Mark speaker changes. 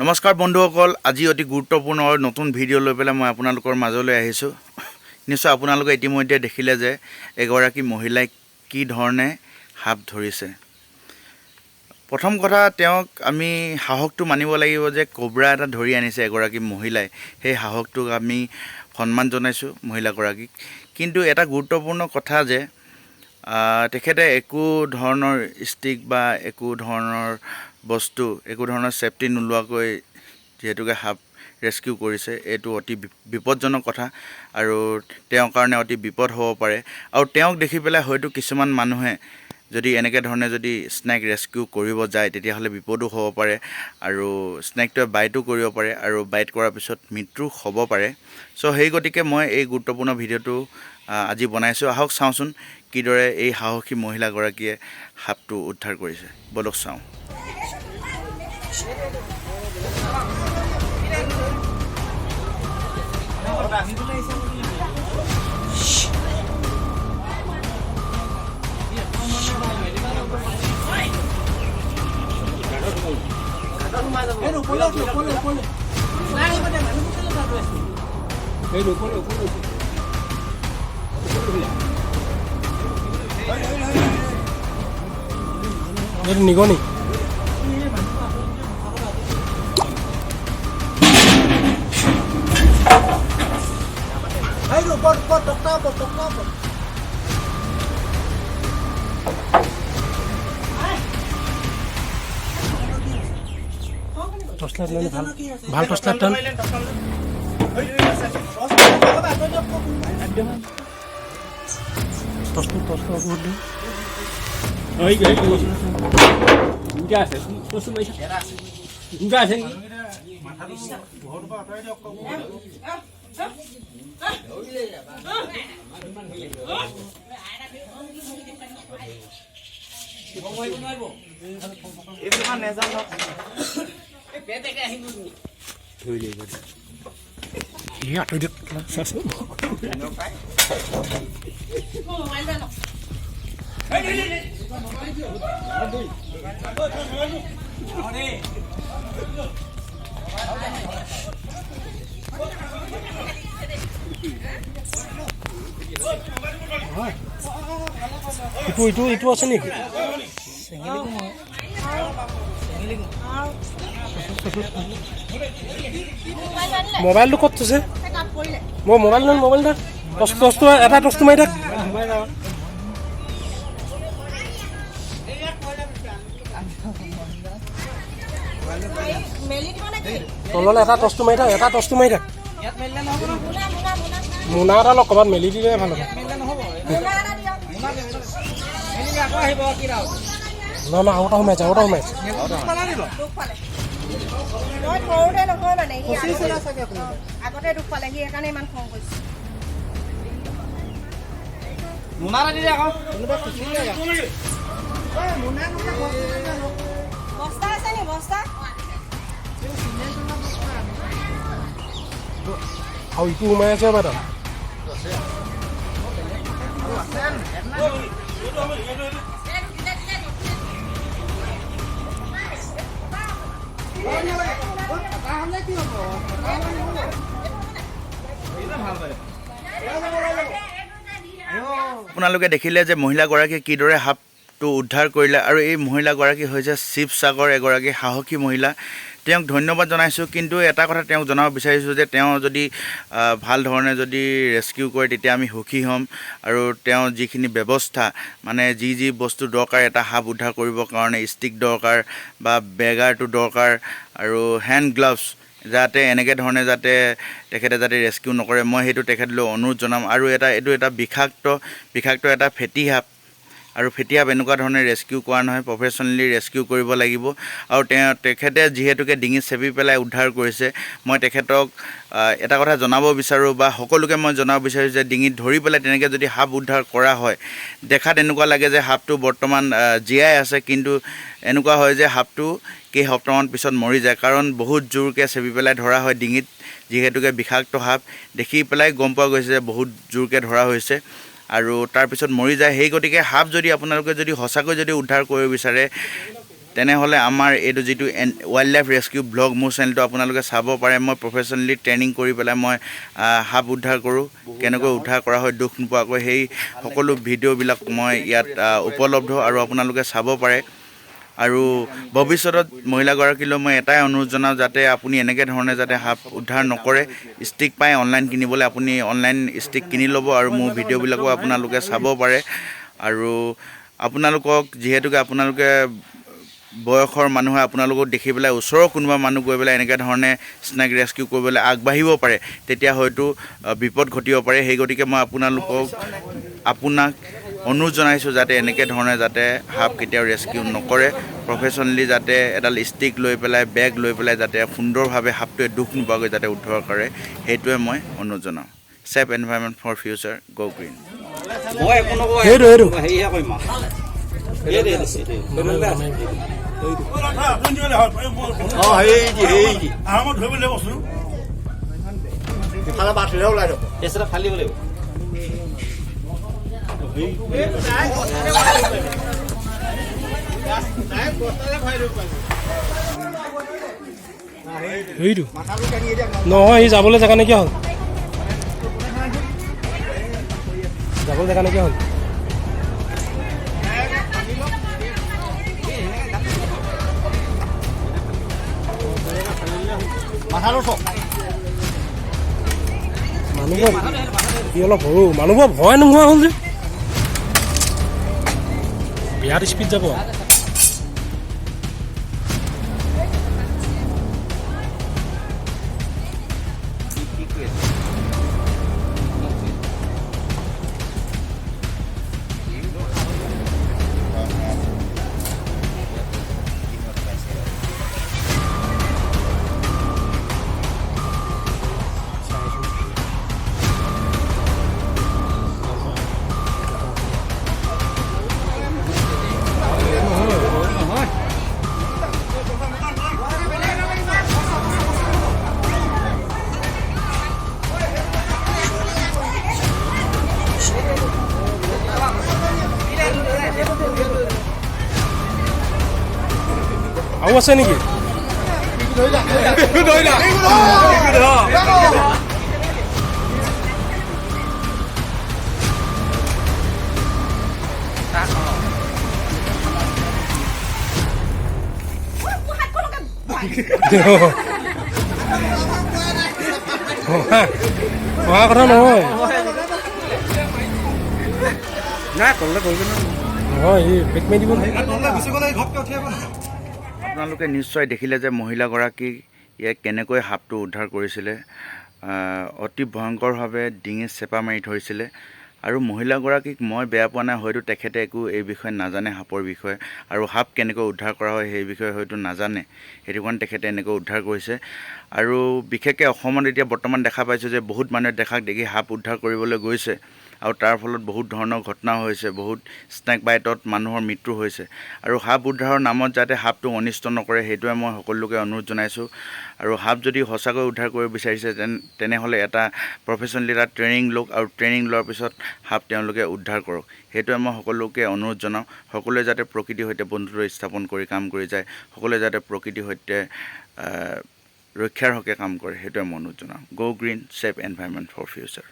Speaker 1: নমস্কাৰ বন্ধুসকল, আজি অতি গুৰুত্বপূৰ্ণ আৰু নতুন ভিডিঅ' লৈ পেলাই মই আপোনালোকৰ মাজলৈ আহিছোঁ। নিশ্চয় আপোনালোকে ইতিমধ্যে দেখিলে যে এগৰাকী মহিলাই কি ধৰণে সাপ ধৰিছে। প্ৰথম কথা, তেওঁক আমি সাহসটো মানিব লাগিব যে কোব্ৰা এটা ধৰি আনিছে এগৰাকী মহিলাই। সেই সাহসটোক আমি সন্মান জনাইছোঁ মহিলাগৰাকীক। কিন্তু এটা গুৰুত্বপূৰ্ণ কথা যে তেখেতে একো ধৰণৰ ষ্টিক বা একো ধৰণৰ বস্তু, একো ধৰণৰ ছেফটি নোলোৱাকৈ যিহেতুকে সাপ ৰেস্কিউ কৰিছে, এইটো অতি বিপদজনক কথা আৰু তেওঁৰ কাৰণে অতি বিপদ হ'ব পাৰে। আৰু তেওঁক দেখি পেলাই হয়তো কিছুমান মানুহে যদি এনেকৈ ধৰণে যদি স্নেক ৰেস্কিউ কৰিব যায়, তেতিয়াহ'লে বিপদো হ'ব পাৰে আৰু স্নেকটোৱে বাইটো কৰিব পাৰে আৰু বাইট কৰাৰ পিছত মৃত্যু হ'ব পাৰে। চ' সেই গতিকে মই এই গুৰুত্বপূৰ্ণ ভিডিঅ'টো আজি বনাইছোঁ। আহক চাওঁচোন কিদৰে এই সাহসী মহিলাগৰাকীয়ে সাপটো উদ্ধাৰ কৰিছে। ব'লক চাওঁ।
Speaker 2: এইটো নিগনি। টৰ্চ লাইট লৈ ভাল ভাল টৰ্চ লাইট টান। টৰ্চটো টৰ্চটো বহুত দিম।
Speaker 3: দুটা আছে, দুটা আছে নেকি?
Speaker 2: ই আঁতৰি দিয়ক, চাচোন। ইটো ইটো ইটো আছে নেকি? মোবাইলটো ক'ত থৈছে? মই মোবাইল নহয়, মোবাইল থাক। টৰ্চ টৰ্চটো এটা টৰ্চটো মাৰি থাক। তললৈ এটা টৰ্চটো মাৰি থাক, এটা টৰ্চটো মাৰি থাক। মোনা এটা লগ ক'ৰবাত মেলি দিলে ভাল হ'ব। নহয় নহয়, আৰু এটা সোমাইছে, আৰু এটা সোমাইছে।
Speaker 4: মই ধৰোঁতে নহয়, মানে সি আগতে দুখ পালে, সি সেইকাৰণে ইমান খং কৰিছে। বস্তা আছে নি বস্তা?
Speaker 2: আৰু ইটো সোমাই আছে বাৰু তাত।
Speaker 1: আপোনালোকে দেখিলে যে মহিলাগৰাকীয়ে কিদৰে সাপটো উদ্ধাৰ কৰিলে। আৰু এই মহিলাগৰাকী হৈছে শিৱসাগৰ এগৰাকী সাহসী মহিলা। তেওঁক ধন্যবাদ জনাইছোঁ। কিন্তু এটা কথা তেওঁক জনাব বিচাৰিছোঁ যে তেওঁ যদি ভাল ধৰণে যদি ৰেস্কিউ কৰে, তেতিয়া আমি সুখী হ'ম। আৰু তেওঁ যিখিনি ব্যৱস্থা, মানে যি যি বস্তু দৰকাৰ এটা সাপ উদ্ধাৰ কৰিবৰ কাৰণে, ষ্টিক দৰকাৰ বা বেগাৰটো দৰকাৰ আৰু হেণ্ড গ্লাভছ, যাতে এনেকৈ ধৰণে যাতে তেখেতে যাতে ৰেস্কিউ নকৰে, মই সেইটো তেখেতলৈ অনুৰোধ জনাম। আৰু এটা এইটো এটা বিষাক্ত বিষাক্ত এটা ফেটি সাপ আৰু ফেটি সাপ এনেকুৱা ধৰণে ৰেস্কিউ কৰা নহয়, প্ৰফেচনেলি ৰেস্কিউ কৰিব লাগিব। আৰু তেখেতে যিহেতুকে ডিঙিত চেপি পেলাই উদ্ধাৰ কৰিছে, মই তেখেতক এটা কথা জনাব বিচাৰোঁ বা সকলোকে মই জনাব বিচাৰোঁ যে ডিঙিত ধৰি পেলাই তেনেকৈ যদি সাপ উদ্ধাৰ কৰা হয়, দেখাত এনেকুৱা লাগে যে সাপটো বৰ্তমান জীয়াই আছে, কিন্তু এনেকুৱা হয় যে সাপটো কেইসপ্তাহমান পিছত মৰি যায়। কাৰণ বহুত জোৰকৈ চেপি পেলাই ধৰা হয় ডিঙিত, যিহেতুকে বিষাক্ত সাপ দেখি পেলাই গম পোৱা গৈছে যে বহুত জোৰকৈ ধৰা হৈছে আৰু তাৰপিছত মৰি যায়। সেই গতিকে সাপ যদি আপোনালোকে যদি সঁচাকৈ যদি উদ্ধাৰ কৰিব বিচাৰে, তেনেহ'লে আমাৰ এইটো যিটো ৱাইল্ড লাইফ ৰেস্কিউ ব্লগ মোৰ চেনেলটো আপোনালোকে চাব পাৰে। মই প্ৰফেচনেলি ট্ৰেইনিং কৰি পেলাই মই সাপ উদ্ধাৰ কৰোঁ, কেনেকৈ উদ্ধাৰ কৰা হয় দুখ নোপোৱাকৈ, সেই সকলো ভিডিঅ'বিলাক মই ইয়াত উপলব্ধ আৰু আপোনালোকে চাব পাৰে। আৰু ভৱিষ্যতত মহিলাগৰাকীলৈ মই এটাই অনুৰোধ জনাওঁ যাতে আপুনি এনেকৈ ধৰণে যাতে সাপ উদ্ধাৰ নকৰে। ষ্টিক পাই অনলাইন কিনিবলৈ, আপুনি অনলাইন ষ্টিক কিনি ল'ব আৰু মোৰ ভিডিঅ'বিলাকো আপোনালোকে চাব পাৰে। আৰু আপোনালোকক যিহেতুকে আপোনালোকে বয়সৰ মানুহে আপোনালোকক দেখি পেলাই ওচৰৰ কোনোবা মানুহ গৈ পেলাই এনেকৈ ধৰণে স্নেক ৰেস্কিউ কৰিবলৈ আগবাঢ়িব পাৰে, তেতিয়া হয়তো বিপদ ঘটিব পাৰে। সেই গতিকে মই আপোনাক অনুৰোধ জনাইছোঁ যাতে এনেকৈ ধৰণে যাতে সাপ কেতিয়াও ৰেস্কিউ নকৰে। প্ৰফেচনেলি যাতে এডাল ষ্টিক লৈ পেলাই, বেগ লৈ পেলাই যাতে সুন্দৰভাৱে সাপটোৱে দুখ নোপোৱাকৈ যাতে উদ্ধাৰ কৰে, সেইটোৱে মই অনুৰোধ জনাওঁ। Save environment for future, go green.
Speaker 3: মই একো নকওঁ।
Speaker 2: সেইটো সেইটো
Speaker 3: হেৰিহে কৰিম আৰু। ফালি দিব লাগিব।
Speaker 2: সেইটো নহয়, সি যাবলৈ জেগা নাইকিয়া হ'ল, যাবলৈ জেগা নাইকিয়া হ'ল। মানুহবোৰ সি অলপ সৰু, মানুহবোৰ ভয় নোহোৱা হ'ল যে, বিৰাট স্পীড যাব। আৰু আছে নেকি? অহা কথা নহয়।
Speaker 1: নাই, তললৈ গ'লগৈ
Speaker 2: নহয়, সি বেক মাৰি দিব নহয়।
Speaker 1: আপোনালোকে নিশ্চয় দেখিলে যে মহিলাগৰাকীয়ে কেনেকৈ সাপটো উদ্ধাৰ কৰিছিলে। অতি ভয়ংকৰভাৱে ডিঙি চেপা মাৰি ধৰিছিলে। আৰু মহিলাগৰাকীক মই বেয়া পোৱা নাই, হয়তো তেখেতে একো এই বিষয়ে নাজানে, সাপৰ বিষয়ে আৰু সাপ কেনেকৈ উদ্ধাৰ কৰা হয় সেই বিষয়ে হয়তো নাজানে, সেইটো কাৰণে তেখেতে এনেকৈ উদ্ধাৰ কৰিছে। আৰু বিশেষকৈ অসমত এতিয়া বৰ্তমান দেখা পাইছোঁ যে বহুত মানুহে দেখাক দেখি সাপ উদ্ধাৰ কৰিবলৈ গৈছে আৰু তাৰ ফলত বহুত ধৰণৰ ঘটনা হৈছে, বহুত স্নেক বাইটত মানুহৰ মৃত্যু হৈছে। আৰু সাপ উদ্ধাৰৰ নামত যাতে সাপটো অনিষ্ট নকৰে সেইটোৱে মই সকলোকে অনুৰোধ জনাইছোঁ। আৰু সাপ যদি সঁচাকৈ উদ্ধাৰ কৰিব বিচাৰিছে তেনেহ'লে এটা প্ৰফেচনেলি এটা ট্ৰেইনিং লওক আৰু ট্ৰেইনিং লোৱাৰ পিছত সাপ তেওঁলোকে উদ্ধাৰ কৰক, সেইটোৱে মই সকলোকে অনুৰোধ জনাওঁ। সকলোৱে যাতে প্ৰকৃতিৰ সৈতে বন্ধুত্ব স্থাপন কৰি কাম কৰি যায়, সকলোৱে যাতে প্ৰকৃতিৰ সৈতে ৰক্ষাৰ হকে কাম কৰে, সেইটোৱে মই অনুৰোধ জনাওঁ। Go green, save environment for future.